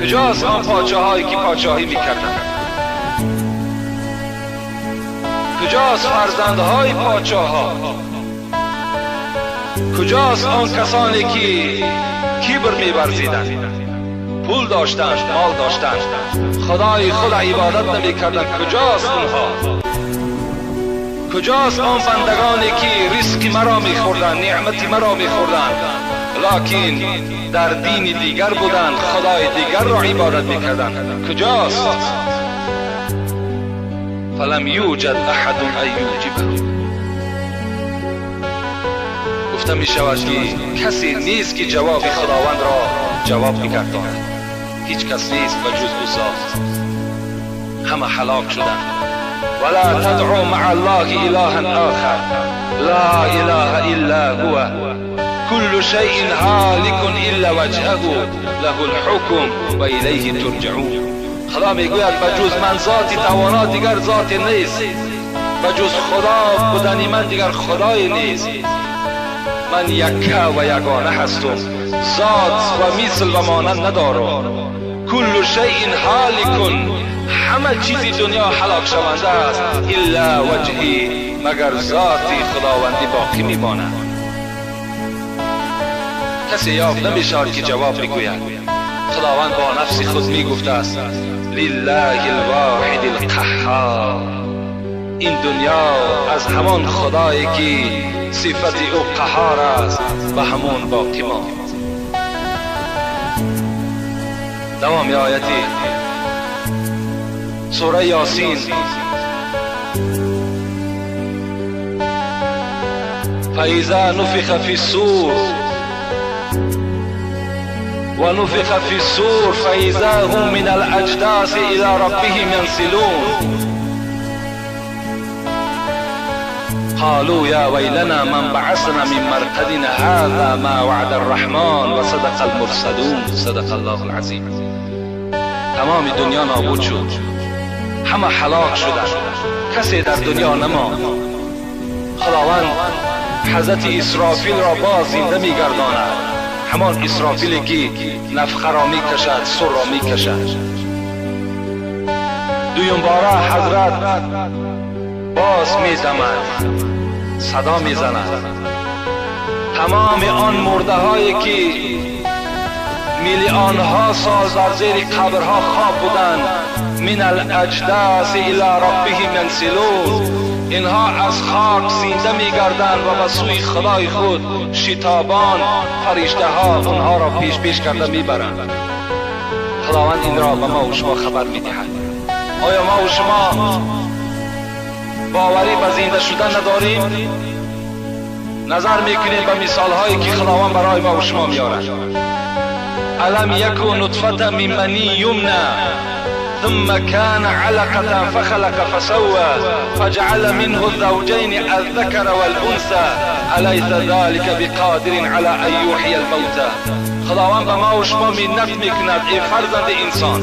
کجاست آن پادشاهایی که پادشاهی میکردند؟ کجاست فرزندهای پادشاه ها؟ کجاست آن کسانی که کبر می‌ورزیدند، پول داشتند، مال داشتند، خدای خود عبادت نمی‌کردند؟ کجاست آنها؟ کجاست آن بندگانی که رزق مرا می‌خوردند، نعمت مرا می‌خوردند، لکن در دین دیگر بودند، خدای دیگر را عبادت می‌کردند؟ کجاست؟ فلم یوجد احد ان یجیبه. گفته می شود که کسی نیست که جواب خداوند را جواب بگرداند. هیچ کس نیست به جز او ذات. همه هلاک شدند. ولا تدعوا مع الله الها آخر لا اله الا هو كل شيء هالك الا وجهه له الحكم و الیه ترجعون. خدا میگوید به جز من ذاتی توانا دیگر ذاتی نیست، به جز خدا بودن من دیگر خدایی نیست. من یکه و یگانه هستم، ذات و مثل و مانند ندارم. کل شیء هالک، همه چیزی دنیا هلاک شونده است، الا وجهی، مگر ذاتی خداوندی باقی میماند. کسی یافت نمیشود که جواب بگوید. خداوند با نفس خود میگفته است لله الواحد القهار. این دنیا از همان خدایی که صفت او قهار است و همون باقی ماند. دوام آیتی سوره یاسین. فإذا نفخ في الصور ونفخ في الصور فإذا هم من الأجداث إلى ربهم ينسلون قالوا يا ويلنا من بعثنا من مرقدنا هذا ما وعد الرحمن وصدق المرسلون. صدق الله العظیم. تمام دنیا نابود شد، همه هلاک شدند، کسی در دنیا نماند. خداوند حضرت اسرافیل را باز زنده می‌گرداند، همان اسرافیلی که نفخه را می‌کشد، سر را می‌کشد. دویم باره حضرت باز می‌دمد، صدا می‌زند. تمام آن مرده هایی که میلیون ها سال در زیر قبرها خواب بودند، من الاجداث الی ربهم ینسلون، اینها از خاک زنده می‌گردند و به سوی خدای خود شتابان فرشته ها آنها را پیش پیش کرده میبرند. خداوند این را به ما و شما خبر میدهد. آیا ما و شما باوری به زنده شدن نداریم؟ نظر میکنیم به مثال هایی که خداوند برای ما و شما میارد. الم یکن نطفه من منی یمنى ثم كان علقة فخلق فسوى فجعل منه الزوجين الذكر والأنثى أليس ذلك بقادر على أن يحيي الموتى. خداوند به ما و شما منت میکند ای فرزند انسان،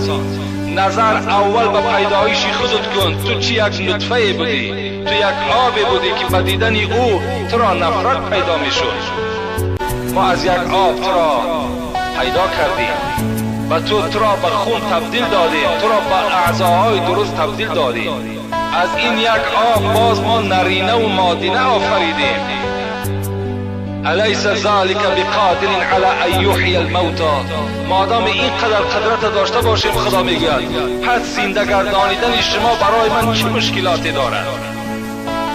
نظر اول به پیدایش خودت کن. تو چی یک نطفه بودی، تو یک آب بودی که به دیدن او تو را نفرت پیدا میشد. ما از یک آب تو را پیدا کردیم و تو را به خون تبدیل دادیم، تو را به اعضاهای درست تبدیل دادیم. از این یک آب باز ما نرینه و مادینه آفریدیم. الیس ذلک بقادر علی ان یحیی الموتی. مادام اینقدر قدرت داشته باشیم، خدا میگوید پس زنده گردانیدن شما برای من چه مشکلاتی دارد؟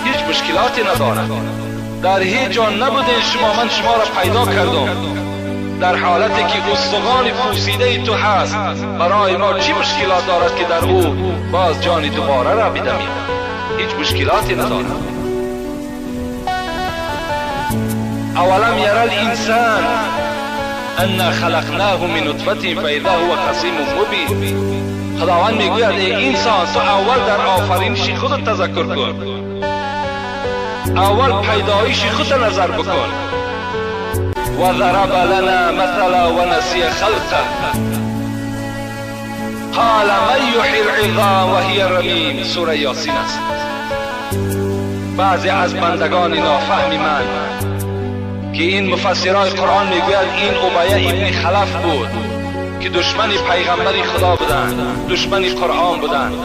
هیچ مشکلاتی ندارد. در هیچ جا نبودین شما، من شما را پیدا کردم در حالتی که استخوان پوسیده تو هست. برای ما چی مشکلات دارد که در او باز جان دوباره را بدمیم؟ هیچ مشکلاتی ندارد. اولم یری الانسان انا خلقناه من نطفه فاذا هو خصیم مبین. خداوند میگوید ای انسان، تو اول در آفرینش خودت تذکر کن، اول پیدایش خود نظر بکن. وضرب لنا مثلا ونسي خلقه قال من يحيي العظام وهي رمیم. سوره یاسین است. بعضی از بندگان نافهم من که این مفسرای قرآن میگوید این ابیه ابن خلف بود، ки душмани пайғамбари Худо буданд, душмани Қуръон буданд.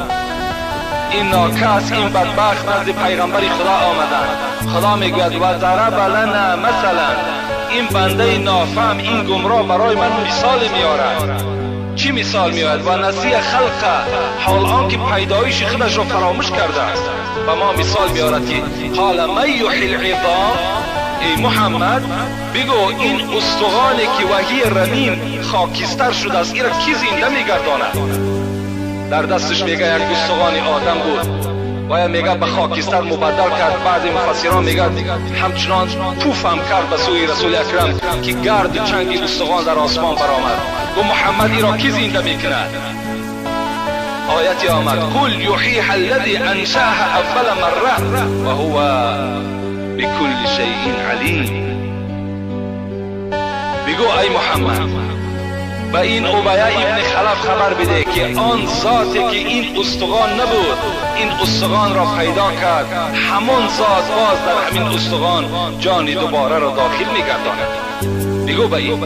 Ин нокас, ин бадбахт назди пайғамбари Худо омаданд. Худо мегӯяд: ва зараба лана масалан. Ин бандаи нофаҳм, ин гумроҳ барои ман мисоле меорад. Чӣ мисол меояд? Ва насия халқа, ҳол он ки пайдоиши худашро фаромӯш кардааст. Ба мо мисол меорад ки қола ман юҳйи л-изом. Эй Муҳаммад, бигӯ ин устухоне ки ваҳии рамим хокистар шудааст, инро кӣ зинда мегардонад? Дар дасташ мега як устухони одам буд ва мега ба хокистар мубаддал кард. Баъзе муфассирон мегӯяд ҳамчунон пуфам кард ба сӯи Расули Акрам ки гарду чанги устухон дар осмон баромад. Гуфт: Муҳаммад, иро кӣ зинда мекунад? Ояте омад: қул юҳйиҳа аллази аншааҳа аввала марра ва ҳува бикулли шайин алим. Бигӯ ай Муҳаммад, ба ин Убая ибни Халаф хабар биде ки он зоте ки ин устухон набуд, ин устухонро пайдо кард, ҳамон зот боз дар ҳамин устухон ҷони дубораро дохил мегардонад. Бигӯ ба ин.